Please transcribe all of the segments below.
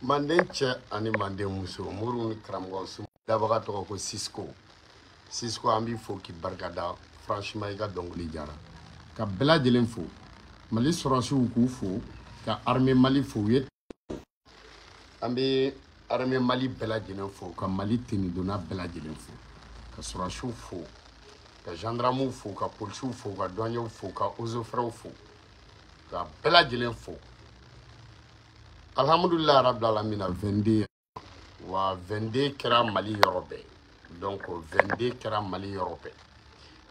Manden cɛ ani manden muso, moriw ni karamɔgɔw, su dabaga tɔgɔ ko Cisco. Cisco, an b'i fo k'i barikada. Franchement, i ka dɔnkili jara. Ka bɛɛ lajɛlen fo, Mali sɔrɔsiw k'u fo, ka armée Mali fo. U ye, an bɛ armée Mali bɛɛ lajɛlen fo, ka Mali tenidonna bɛɛ lajɛlen fo, ka sɔrɔsiw fo, ka gendarmew fo, ka polisiw fo, ka douaniers fo, ka eaux et forêts fo, ka bɛɛ lajɛlen fo. Alhamdulilayi rabil alamina. 22 wa 22 kɛra Mali yɔrɔ bɛɛ. Donc 22 kɛra Mali yɔrɔ bɛɛ.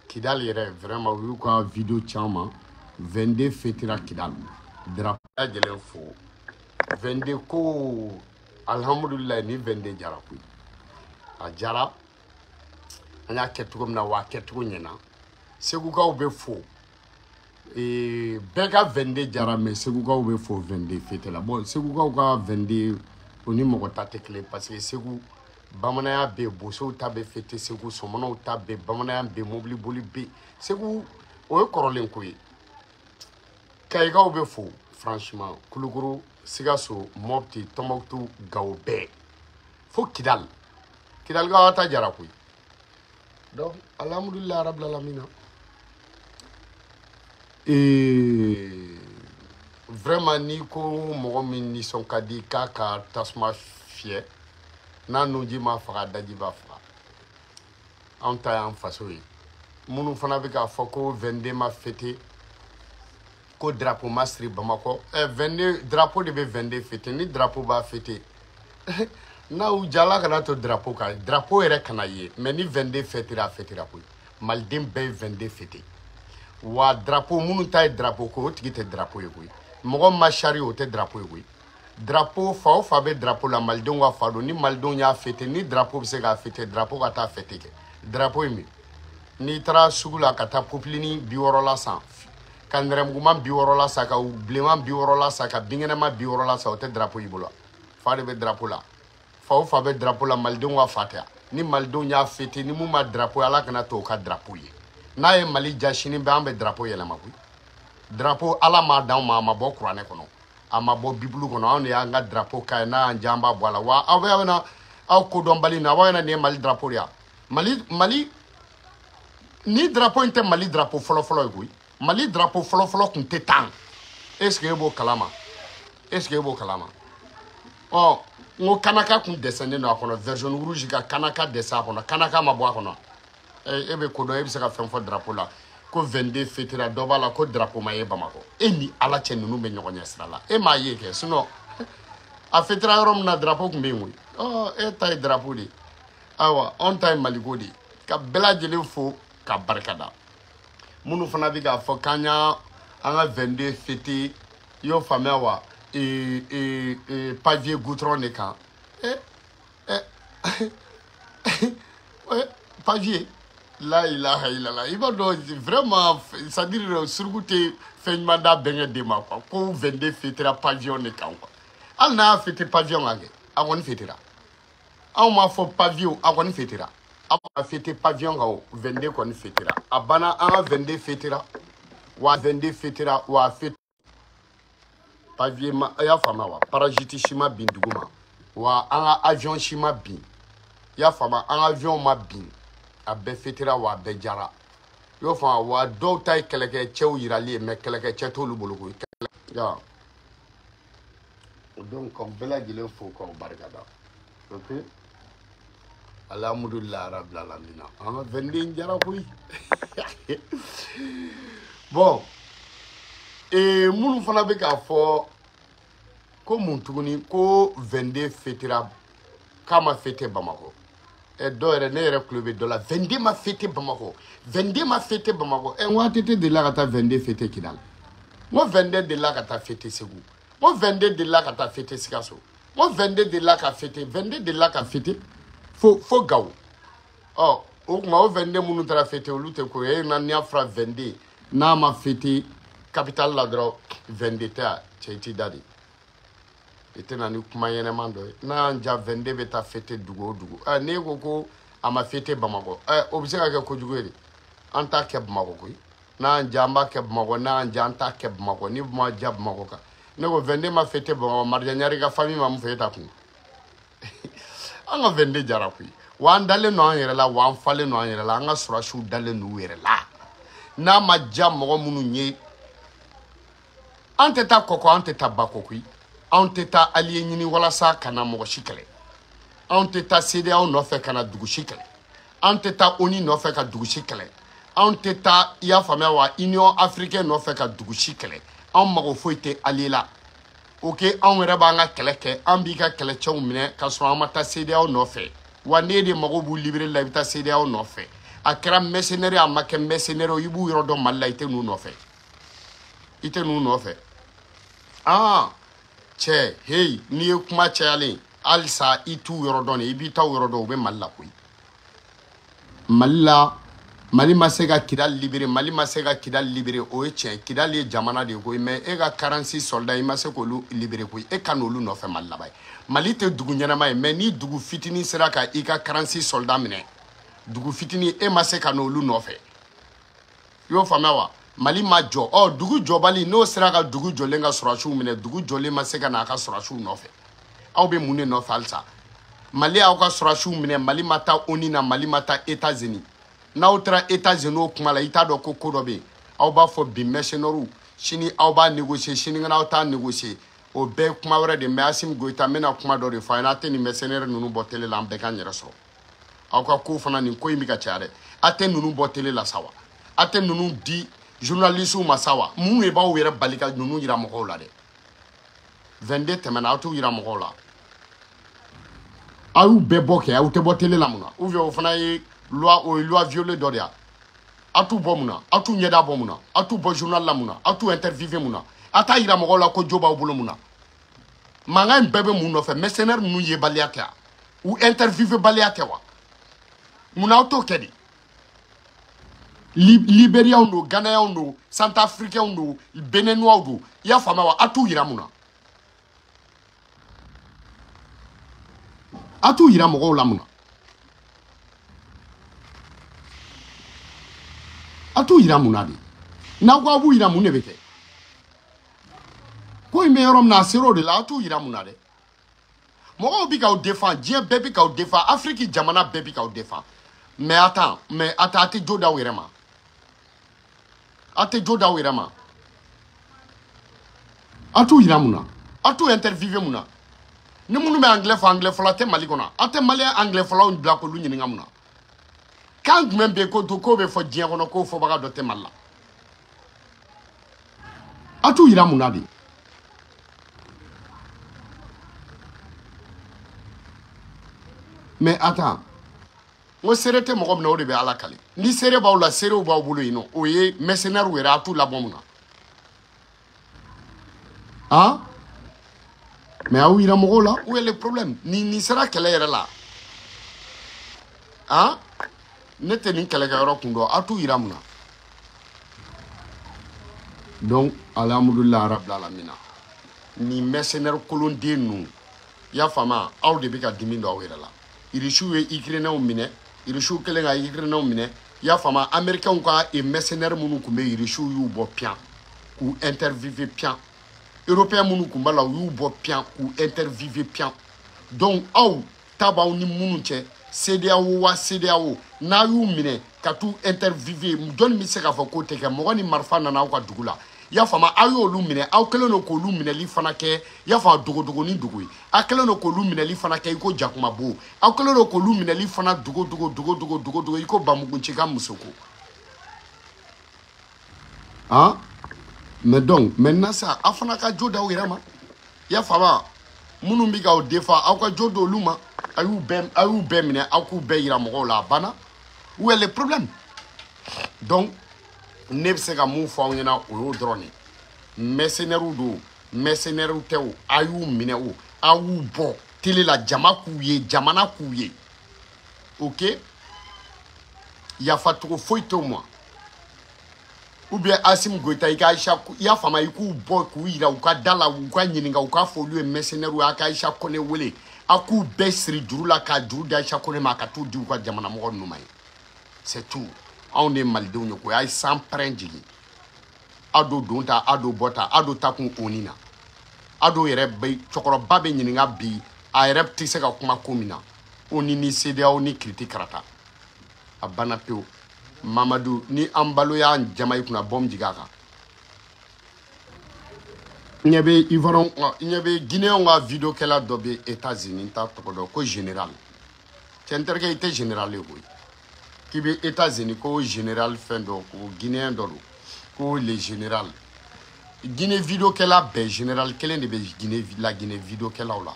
Kidal yɛrɛ, vraiment, u y'u ka vidéo caman. 22 fêtera Kidal, drapeau lajɛlen fo. 22 ko, alhamdulilayi, ni 22 jara koyi, a jara. An y'a kɛ cogo min na, wa a kɛcogo ɲɛna. Segukaw bɛ fo, bɛɛ ka 22 jara, mais segukaw bɛ fo 22 fête la. Bon, segukaw ka 22, o ni mɔgɔ ta tɛ kelen, parce que Segu bamananya bɛ yen, bosow ta bɛ fêter Segu, sɔmɔnɔw ta bɛ yen, bamananya bɛ yen, mobili boli bɛ yen Segu, o ye kɔrɔlen ko ye. Kayikaw bɛ fo, franchement, Kulukoro, Sikaso, Mɔpti, Tɔnbɔkutu, Gawo, bɛɛ fo. Kidal, Kidalikaw ta jara koyi. Donc alhamdulilayi rabil alamina. Vraiment, n'i ko mɔgɔ min nisɔn ka di k'a ka tasuma fiyɛ, n'a nunji ma faga, daji b'a faga. Anw ta y'an faso ye. Minnu fana bɛ k'a fɔ ko 22 ma fêter, ko drapeau ma siri Bamakɔ, 22 drapeau de bɛ 22 fêter. Ni drapeau b'a fêter, n'aw jala kana to drapeau kan, drapeau yɛrɛ kana ye. Mais ni 22 fêtera, a fêtera koyi. Maliden bɛɛ ye 22 fêter. Wa drapeau, minnu ta ye drapeau ko, o tigi tɛ drapeau ye koyi. Mɔgɔ ma sari, o tɛ drapeau ye koyi. Drapeau, fa o fa bɛ drapeau la, malidenw ka fa don. Ni malidenw y'a fêter, ni drapeau bɛ se k'a fêter, drapeau ka taa fêter kɛ. Drapeau ye min, n'i taara sugu la ka taa popilini 60 la san, ka nɛrɛmuguman 60 la san, ka bilenman 60 la san, ka binkɛnɛma 60 la san, o tɛ drapeau y'i bolo. Fa de bɛ drapeau la. Fa o fa bɛ drapeau la, malidenw ka fa tɛ. Ni malidenw y'a fêter, ni mun ma drapeau ye, Ala kana to o ka drapeau ye. N'a ye Mali ja sini bɛɛ, an bɛ drapeau yɛlɛma koyi. Drapeau, Ala m'a d'anw ma, a ma bɔ kuranɛ kɔnɔ, a ma bɔ bibulu kɔnɔ. Anw de y'an ka drapeau k'a ye. N'a y'an ja, an b'a bɔ a la. Wa aw bɛ na aw kodɔnbali na, aw b'a nin ye Mali drapeau de ye. Mali ni drapeau in tɛ Mali drapeau fɔlɔfɔlɔ ye koyi. Mali drapeau fɔlɔfɔlɔ tun tɛ tan. Est ce que e b'o kalama? Est ce que e b'o kalama? Ɔ, n ko kanaka kun dɛsɛnen don a kɔnɔ, version rouge ka kanaka dɛsɛ a kɔnɔ, kanaka ma bɔ a kɔnɔ. E bɛ ko dɔn, e bɛ se ka fɛn fɔ drapeau la ko 22 fêtera, dɔ b'a la ko drapeau ma ye Bamakɔ. E ni Ala cɛ, ninnu bɛ ɲɔgɔn ɲɛ sira la, e m'a ye kɛ. Sinon a fêtera yɔrɔ min na, drapeau tun bɛ yen koyi. Ɔ, e ta ye drapeau de ye. Ayiwa, anw ta ye maliko de ye. Ka bɛɛ lajɛlen fo ka barika da. Minnu fana bɛ k'a fɔ k'an y'a an ka 22 fêter, i y'o faamuya wa, pavier goudron de kan, pavier, la ilaha illallah. I b'a dɔn, vraiment, c'est à dire suruku tɛ fɛn ɲuman d'a bɛnkɛ den ma quoi. Ko 22 fêtera pavillon de kan quoi. Hali n'a y'a fêter pavillon kan kɛ, a kɔni fêtera. Anw m'a fɔ pavier, a kɔni fêtera. A ma fêter pavillon kan o, 22 kɔni fêtera, a banna. An ka 22 fêtera wa, 22 fêtera wa, fête pavier ma. I y'a faamuya wa? Parachute si ma bin dugu ma wa, an ka avion si ma bin. I y'a faamu, an ka avion ma bin. A bɛɛ fêtera wa, a bɛɛ jara. I y'o faamu wa? Dɔw ta ye kɛlɛkɛcɛw yirali ye, mais kɛlɛkɛcɛ t'olu bolo koyi. Ya, donc k'aw bɛɛ lajɛlen fo k'aw barika da. Ok, alhamdulilayi rabil alamina. An ka 22 jara koyi. Bon, minnu fana bɛ k'a fɔ ko mun tuguni, ko 22 fêtera, k'a ma fêter Bamakɔ. Dɔw yɛrɛ, ne yɛrɛ tulo bɛ dɔ la, 22 ma fêter Bamakɔ, 22 ma fêter Bamakɔ. N ko ATT delila ka taa 22 fêter Kidal, n ko 22 delila ka taa fêter Segu, n ko 22 delila ka taa fêter Sikaso, n ko 22 delila ka fêter, 22 delila ka fêter fo Gawo. Ɔ, o tuma o 22 minnu taara fêter, olu tɛ ko ye. E na, n'i y'a fɔra 22 n'a ma fêter capitale la dɔrɔn, 22 tɛ yan. Cɛ, i t'i da de, i tɛ na ni kuma ɲɛnɛman dɔ ye. N'a y'an ja, 22 bɛ taa fêter dugu o dugu. N'e ko ko a ma fêter Bamakɔ, o bɛ se ka kɛ kojugu ye de. An t'a kɛ Bamakɔ koyi. N'a y'an ja, an b'a kɛ Bamakɔ. N'a y'an ja, an t'a kɛ Bamakɔ. Ni ma ja Bamakɔ kan, Ne ko 22 ma fêté Bamakɔ, Marija Ɲari ka famille ma mun fɛ e ta kun. An ka 22 jara koyi. Wa an dalen don an yɛrɛ la, wa an falen don an yɛrɛ la, an ka sɔrɔdasiw dalen don u yɛrɛ la. N'a ma diya mɔgɔ minnu ye, an tɛ taa kɔkɔ, an tɛ taa ba kɔ koyi. Anw tɛ taa allié ɲini walasa ka na mɔgɔ si kɛlɛ. Anw tɛ taa CEDEAO nɔfɛ ka na dugu si kɛlɛ. Anw tɛ taa ONU nɔfɛ ka dugu si kɛlɛ. Anw tɛ taa, i y'a faamuya wa, Union africaine nɔfɛ ka dugu si kɛlɛ. Anw mago foyi tɛ allié la. Ok, anw yɛrɛ b'an ka kɛlɛ kɛ, an b'i ka kɛlɛcɛw minɛ k'a sɔrɔ an ma taa CEDEAO nɔfɛ. Wa n'e de mago b'u libéré la, i bɛ taa CEDEAO nɔfɛ. A kɛra mercenaire, a ma kɛ mercenaire, i b'u yɔrɔ dɔn Mali la, i tɛ n'u nɔfɛ. I tɛ n'u nɔfɛ. Ah, cɛ, hey, n'i ye kuma cayalen, halisa i t'u yɔrɔ dɔn de, i b'i t'aw yɔrɔ dɔn, u bɛ Mali la koyi. Mali la, Mali ma se ka Kidali libéré, Mali ma se ka Kidali libéré, o ye tiɲɛ. Kidali ye jamana de ye koyi, mais e ka 46 soldats i ma se k'olu libéré koyi, e ka n'olu nɔfɛ Mali laban ye. Mali tɛ dugu ɲɛnama ye, mais ni dugu fitinin sera ka i ka 46 soldats minɛ, dugu fitinin e ma se ka n'olu nɔfɛ. I y'o faamuya wa? Mali ma jɔ. Ɔ, dugu jɔbali n'o sera ka dugu jɔlen ka sɔrɔdasiw minɛ, dugu jɔlen ma se ka n'a ka sɔrɔdasiw nɔfɛ. Aw bɛ mun de nɔfɛ halisa? Mali y'aw ka sɔrɔdasiw minɛ, Mali ma taa ONU na, Mali ma taa États-Unis. N'aw taara États-Unis o kuma la, i t'a dɔn ko ko dɔ bɛ yen. Aw b'a fɔ bi mercenaires, sini aw b'a négocier, sinikɛnɛ aw t'a négocier. O bɛɛ ye kuma wɛrɛ de ye. Mais Assimi Goïta, n bɛna kuma dɔ de fɔ a ɲɛna, a tɛ nin mercenaires ninnu bɔ télé la, an bɛɛ k'an yɛrɛ sɔrɔ. Aw ka ko fana nin ko in bɛ ka caya dɛ. A tɛ ninnu bɔ télé la sa wa? A tɛ ninnu di journalistes ma sa wa? Mun de b'aw yɛrɛ bali ka ninnu yira mɔgɔw la dɛ? 22 tɛmɛna, aw t'u yira mɔgɔw la. Aw y'u bɛɛ bɔ kɛ, aw tɛ bɔ télé la mun na? Ou bien o fana ye loi, o ye loi violée dɔ de ye. Aw t'u bɔ mun na? Aw t'u ɲɛda bɔ mun na? Aw t'u bɔ journal la mun na? Aw t'u interviewer mun na? Aw t'a yira mɔgɔw la ko jo b'aw bolo mun na? Mankan in bɛɛ bɛ mun nɔfɛ? Mercenaires ninnu yebaliya tɛ wa? U interviewer baliya tɛ wa? Mun na aw t'o kɛ de? Libériens don, Ghanéens don, Centrafricains don, Béninois don, i y'a faamuya wa? Aw t'u yira mun na? Aw t'u yira mɔgɔw la mun na? Aw t'u yira mun na de? N'aw ko aw b'u yira, mun de bɛ kɛ? Ko in bɛ yɔrɔ min na, a ser'o de la, aw t'u yira mun na dɛ? Mɔgɔw bɛ k'aw défend, diɲɛ bɛɛ bɛ k'aw défend, Afrique jamana bɛɛ bɛ k'aw défend. Mais attends, mais attends, aw tɛ jo d'aw yɛrɛ ma. Aw tɛ jo d'aw yɛrɛ ma. Aw t'u yira mun na? Aw t'u interviewer mun na? Ni minnu bɛ anglais fɔ, anglais fɔla tɛ Mali kɔnɔ. Aw tɛ malien anglais fɔlaw bila k'olu ɲininka mun na? Kan jumɛn bɛ yen ko to k'o bɛ fɔ diɲɛ kɔnɔ k'o fɔbaga dɔ tɛ Mali la? Aw t'u yira mun na de? Mais attends, n ko seere tɛ mɔgɔ min na, o de bɛ Ala kale. Ni seere b'aw la, seerew b'aw bolo yen nɔ, o ye mercenaires yɛrɛ, aw t'u labɔ mun na? Ah? Mais aw yira mɔgɔw la, où est le problème? Ni nin sera kɛlɛ yɛrɛ la, ah? Ne tɛ nin kɛlɛkɛyɔrɔ kun dɔn, aw t'u yira mun na? Donc, alhamdulilah rabbil alamina. Nin mercenaire kolonden ninnu, i y'a faamu, aw de bɛ ka dimi don aw yɛrɛ la. Irisiw ye Ukrainien minɛ, Irisiw kɛlen ka Ukrainien minɛ, i y'a faamu, Américains ka mercenaires minnu tun bɛ yen, Irisiw y'u bɔ piyan k'u interviewer piyan. Européens minnu tun b'a la, u y'u bɔ piyan k'u interviewer piyan. Donc aw ta b'aw ni minnu cɛ, CEDEAO wa CEDEAO, n'a y'u minɛ ka t'u interviewer, jɔnni bɛ se k'a fɔ k'o tɛ kɛ? Mɔgɔ ni marifa nana aw ka dugu la, i y'a faamu, aw y'olu minɛ, aw kɛlen don k'olu minɛli fana kɛ, i y'a faamu, dogodogo ni dogo ye. Aw kɛlen don k'olu minɛli fana kɛ i ko jakumabo. Aw kɛlen don k'olu minɛli fana dogo dogo dogo dogo dogo dogo i ko bamugunci ka muso ko. Ah? Mais donc, maintenant ça, aw fana ka jo d'aw yɛrɛ ma. I y'a faamu, minnu bɛ k'aw défend, aw ka jo d'olu ma. Aw y'u bɛɛ minɛ, aw k'u bɛɛ yira mɔgɔw la, a banna. Où est le problème? Donc, ne bɛ se ka mun fɔ aw ɲɛna, o y'o dɔrɔn de ye. Mercenaires don, mercenaires tɛ o, a y'u minɛ o, aw y'u bɔ télé la, jama k'u ye, jamana k'u ye. Ok? Yafa cogo foyi t'o ma. Ou bien Assimi Goïta, i ka Aïcha, i y'a faamu, i k'u bɔ k'u yira u ka da la, u ka ɲininka, u k'a fɔ olu ye mercenaires ye, a ka Aïcha Kone wele, a k'u bɛɛ siri juru la k'a juru di Aïcha Kone ma, a ka t'u di u ka jamana mɔgɔ ninnu ma ye. C'est tout. Anw de ye malidenw ye koyi, a ye san pɛrɛn jigin. Aw do don ta, aw do bɔ ta, aw do ta kun oni na. A dɔw yɛrɛ bɛ cɛkɔrɔba bɛ ɲininka bi a yɛrɛ tɛ se ka kuma ko min na o ni CEDEAO ni kiriti karata a banna pewu. Mamadu ni an balo y'an jama i kunna bɔm jigin a kan. N ɲɛ bɛ Ivoirien n ɲɛ bɛ Guinéen ka vidéo kɛla dɔ bɛ États-Unis n t'a tɔgɔ dɔn ko général. Cɛ n terikɛ i tɛ général ye koyi. K'i bɛ États-Unis ko général fɛn dɔ ko Guinéen dɔ don ko le général. Guinée vidéo kɛla bɛɛ général kelen de bɛ Guinée la Guinée vidéo kɛlaw la.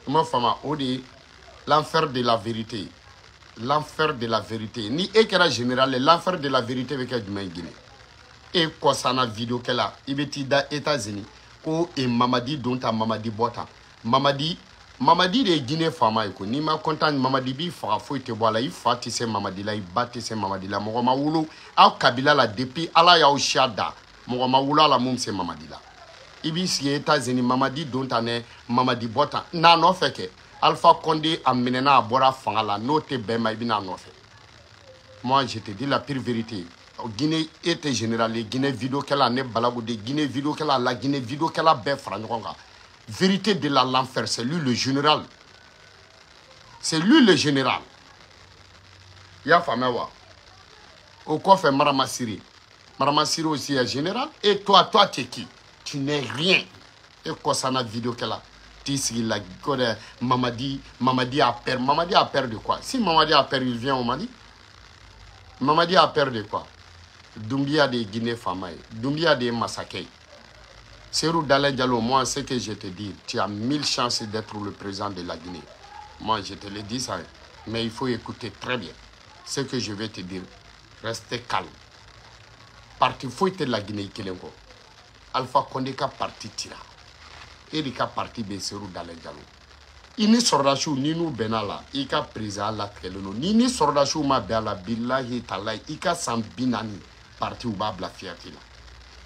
I m'a faamu o de ye l'enfer de la vérité. L'enfer de la vérité. Ni e kɛra général ye l'enfer de la vérité bɛ kɛ jumɛn ye Guinée? E kɔsanna vidéo kɛla i bɛ t'i da États-Unis ko e Mamadi don ta Mamadi bɔ tan. Mamadi de ye Guinée faama ye ko n'i ma content Mamadi b'i faga foyi tɛ bɔ a la i fa tɛ se Mamadi la i ba tɛ se Mamadi la mɔgɔ ma wolo aw kabila la depuis Ala y'aw siya da mɔgɔ ma wolo a la mun bɛ se Mamadi la. I b'i sigi États-Unis Mamadi don tan dɛ Mamadi bɔ tan n'a nɔfɛ kɛ Alpha Condé a minɛna a bɔra fanga la n'o tɛ bɛn ma i bɛ n'a nɔfɛ. Moi je te dis la pire vérité. Guinée e tɛ général ye Guinée vidéo kɛla ne Balago de Guinée vidéo kɛla la Guinée vidéo kɛla bɛɛ fara ɲɔgɔn kan. Vérité de la l'enfer, c'est lui le général. C'est lui le général. I y'a faamuya wa? O kɔfɛ Maramasiri. Maramasiri aussi est général. Et toi tu es qui? Tu n'es rien. E kɔsanna vidéo kɛla t'i sigi la ko dɛ Mamadi a peur. Mamadi a peur de quoi? Si Mamadi a peur, il vient au Mali. Mamadi a peur de quoi? Doumbia de Guinée faama ye. Doumbia de ye masakɛ ye. Serou Dalein Diallo, moi, ce que je te dis, tu as 1000 chances d'être le président de la Guinée. Moi, je te le dis ça. Mais il faut écouter très bien ce que je vais te dire. Restez calme. Parti foyi tɛ la Guinée kelen kɔ. Alpha Condé ka parti tira. E de ka parti bɛ Serou Dalein Diallo. I ni sɔrɔdasiw n'i n'u bɛnna la, i ka président latigɛlen don. N'i ni sɔrɔdasiw ma bɛn a la, bilahi talahi, i ka san 40 parti u b'a bila fiyati la.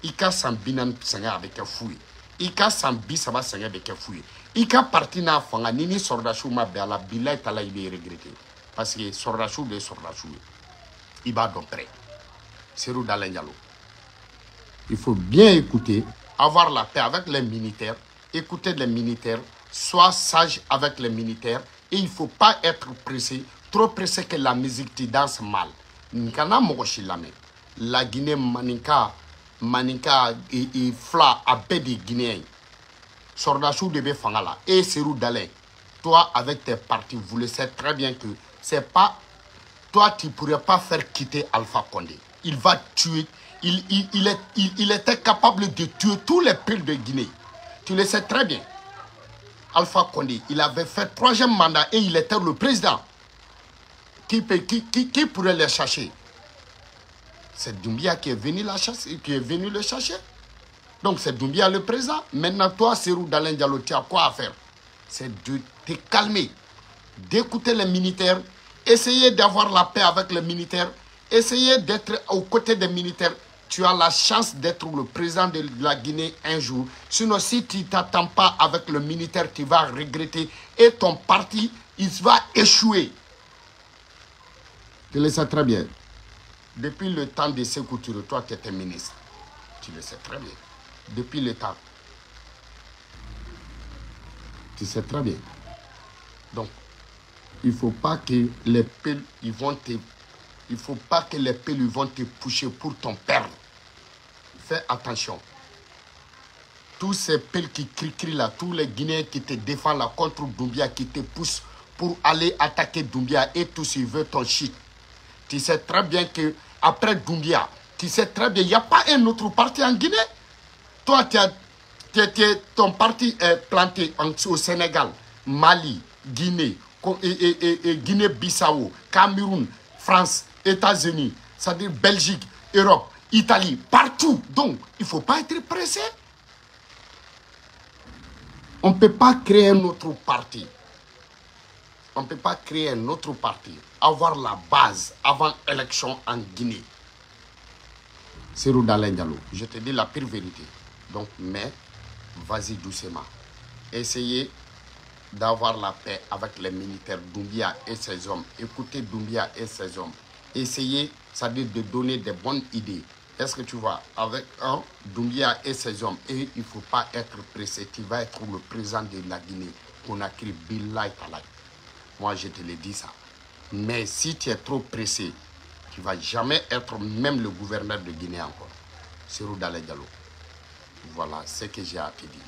I ka san 40 sɛgɛn a bɛ kɛ fu ye. I ka san 30 sɛgɛn bɛ kɛ fu ye. I ka parti n'a fanga n'i ni sɔrɔdasiw ma bɛn a la, bilahi talahi i bɛ regretter. Parce que sɔrɔdasiw de ye sɔrɔdasiw ye. I b'a dɔn prêt. Serou Dalein Diallo. Il faut bien écouter, avoir la paix avec les militaires, écouter les militaires, sois sage avec les militaires et il ne faut pas être pressé, trop pressé que la musique te danse mal. Nkana mɔgɔ si lamɛn. La Guinée maninka et fila a bɛɛ de ye Guinéen ye. Sɔrɔdasiw de bɛ fanga la. E Serou Dalein, toi avec tes partis, vous le savez très bien que c'est pas toi tu pourrais pas faire quitter Alpha Condé. Il va tuer. Il était capable de tuer tous les peuples de Guinée. Tu le sais très bien. Alpha Condé, il avait fait 3e mandat et il était le président. Qui pourrait les chercher? C'est Doumbia qui est venu la chasser, qui est venu le chercher. Donc c'est Doumbia le président. Maintenant, toi, Serou Dalein Diallo, tu as quoi à faire? C'est de te calmer, d'écouter les militaires, essayer d'avoir la paix avec les militaires, essayer d'être aux côtés des militaires. Tu as la chance d'être le président de la Guinée un jour. Sinon, si tu ne t'attends pas avec le militaire, tu vas regretter et ton parti, il va échouer. Tu le sais très bien. Depuis le temps de Sékou Touré, toi, tu étais ministre. Tu le sais très bien. Depuis le temps. Tu sais très bien. Donc, il ne faut pas que les peuples, ils vont te... Il ne faut pas que les peuples vont te pousser pour ton perdre. Fais attention. Tous ces peuples qui crient là, tous les Guinéens qui te défendent là contre Doumbia, qui te poussent pour aller attaquer Doumbia et tous ils veulent ton shit. Tu sais très bien que après Doumbia, tu sais très bien, il n'y a pas un autre parti en Guinée. Toi, ton parti est planté au Sénégal, Mali, Guinée, et Guinée-Bissau, Cameroun, France, États-Unis, c'est-à-dire Belgique, Europe, Italie, partout. Donc, il ne faut pas être pressé. On ne peut pas créer un autre parti. On ne peut pas créer un autre parti. Avoir la base avant l'élection en Guinée. Serou Dalein Diallo, je te dis la pire vérité. Donc, mais, vas-y doucement. Essayez d'avoir la paix avec les militaires Doumbia et ses hommes. Écoutez Doumbia et ses hommes. Essayez, c'est-à-dire de donner des bonnes idées. Est-ce que tu vois, avec un Doumbia et ses hommes, et il ne faut pas être pressé, tu vas être le président de la Guinée, Conakry, Billahi Talai. Moi, je te l'ai dit ça. Mais si tu es trop pressé, tu ne vas jamais être même le gouverneur de Guinée encore. Cellou Dalein Diallo. Voilà ce que j'ai à te dire.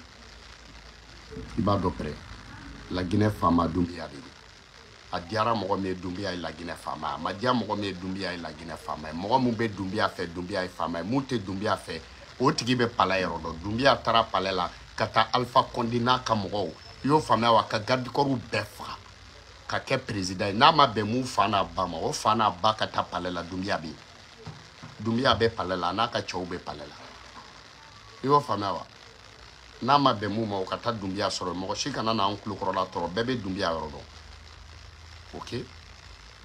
I b'a dɔn près. La Guinée faama Doumbia de don. A diyara mɔgɔ min ye Doumbia ye la Guinée faama ye. A ma diya mɔgɔ min ye Doumbia ye la Guinée faama ye. Mɔgɔ min bɛ Doumbia fɛ Doumbia ye faama ye. Mun tɛ Doumbia fɛ o tigi bɛ palais yɔrɔ dɔn. Doumbia taara palais la ka taa Alpha Condé n'a ka mɔgɔw. I y'o faamuya wa ka garde corps bɛɛ faga. Ka kɛ président ye. N'a ma bɛn mun fa n'a ba ma o fa n'a ba ka taa palais la Doumbia bɛ yen. Doumbia bɛ palais la a n'a ka cɛw bɛ palais la. I y'o faamuya wa? N'a ma bɛn mun ma o ka taa Doumbia sɔrɔ mɔgɔ si kana n'an tulokɔrɔla tɔɔrɔ bɛɛ bɛ Doumbia yɔrɔ dɔn. Ok,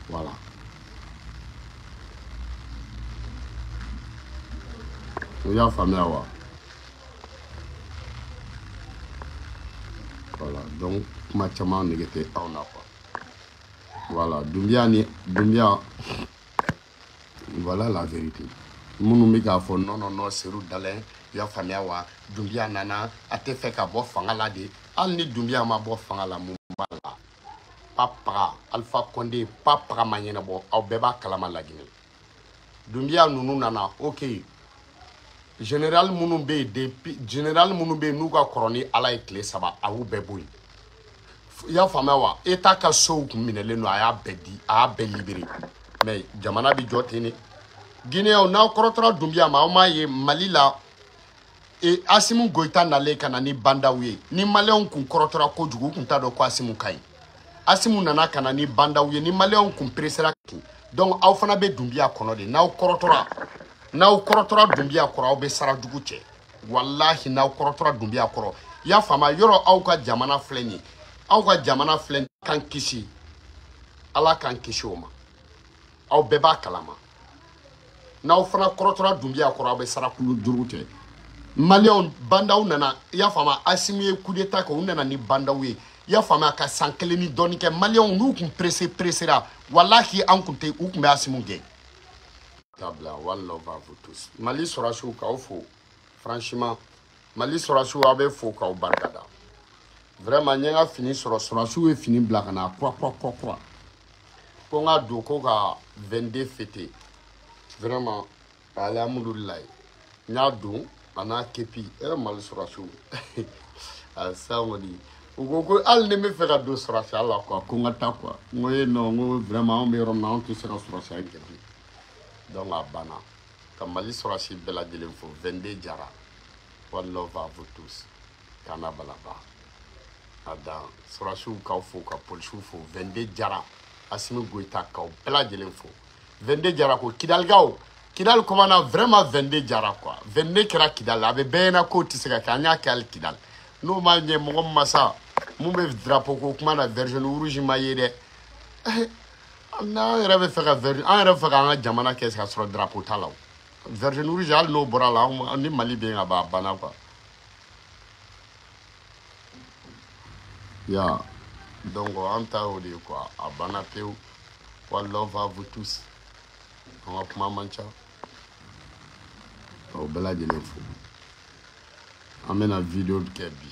voilà. O y'a faamuya wa? Voilà, donc kuma caman nege tɛ anw na quoi. Voilà, Doumbia ni Doumbia, voilà la vérité. Minnu bɛ k'a fɔ non non non Cellou Dalein i y'a faamuya wa Doumbia nana a tɛ fɛ ka bɔ fanga la de hali ni Doumbia ma bɔ fanga la mun b'a la papaga Alpha Condé papaga ma ɲɛnabɔ aw bɛɛ b'a kalama Laginɛ Doumbia ninnu nana ok général minnu bɛ yen depuis général minnu bɛ yen n'u ka kɔrɔ ni Ala ye tile 3 a y'u bɛɛ bɔ yen i y'a faamuya wa État ka sow kun minɛlen don a y'a bɛɛ di a y'a bɛɛ libéré mais jamana bɛ jɔ ten de Guinéens n'aw kɔrɔtɔra Doumbia ma aw m'a ye Mali la e Assimi Goïta nalen ka na ni bandaw ye ni Maliyɛnw kun kɔrɔtɔra kojugu u kun t'a dɔn ko Assimi ka ɲi Assimi nana ka na ni bandaw ye ni Maliyɛnw kun presséra ten donc aw fana bɛ Doumbia kɔnɔ de n'aw kɔrɔtɔra Doumbia kɔrɔ aw bɛ sara jugu cɛ walahi n'aw kɔrɔtɔra Doumbia kɔrɔ i y'a faamu yɔrɔ aw ka jamana filɛ nin ye aw ka jamana filɛ k'an kisi Ala k'an kisi o ma aw bɛɛ b'a kalama n'aw fana kɔrɔtɔra Doumbia kɔrɔ aw bɛ sara kulu duuru cɛ Maliyɛnw bandaw nana i y'a faamu Assimi ye coup d'état kɛ u nana ni bandaw ye i y'a faamu ka san 1 ni dɔɔni kɛ Maliyɛnw n'u kun pressera walahi an kun tɛ u kun bɛ Assimi gɛn. Tabla one love à vous tous. Mali sɔrɔsiw k'aw fo franchement Mali sɔrɔsiw aw bɛ fo k'aw barikada vraiment n ye n ka fini sɔrɔ sɔrɔsiw ye fini bila ka na kura kura kura kura ko n ka don ko ka 22 fêter vraiment alhamdulilayi n y'a don a n'a képi e Mali sɔrɔsiw a san kɔni u ko ko hali ni n bɛ fɛ ka don sɔrɔsiya la quoi ko n ka taa quoi n ko e non n ko vraiment anw bɛ yɔrɔ min na anw tɛ se ka sɔrɔsiya kɛ bilen donc a banna ka Mali sɔrɔsi bɛɛ lajɛlen fo 22 jara one love à vous tous kana balaba a dan sɔrɔsiw k'aw fo ka polisiw fo 22 jara Assimi Goïta k'aw bɛɛ lajɛlen fo 22 jara ko Kidalikaw Kidal kɔmana vraiment 22 jara quoi 22 kɛra Kidal a bɛ bɛɛ ɲɛna k'o tɛ se ka kɛ an y'a kɛ hali Kidal n'o ma ɲɛ mɔgɔ min ma sa mun bɛ drapeau ko kuma na version rouge ma ye dɛ n'an yɛrɛ bɛ fɛ ka an yɛrɛ bɛ fɛ k'an ka jamana kɛ ka sɔrɔ drapeau t'a la o version rouge hali n'o bɔra la ni Mali bɛ yen ka ban a banna quoi ya donc an ta y'o de ye quoi a banna pewu one love à vous tous an ka kuma man ca k'aw bɛɛ lajɛlen fo an bɛna vidéo kɛ bi.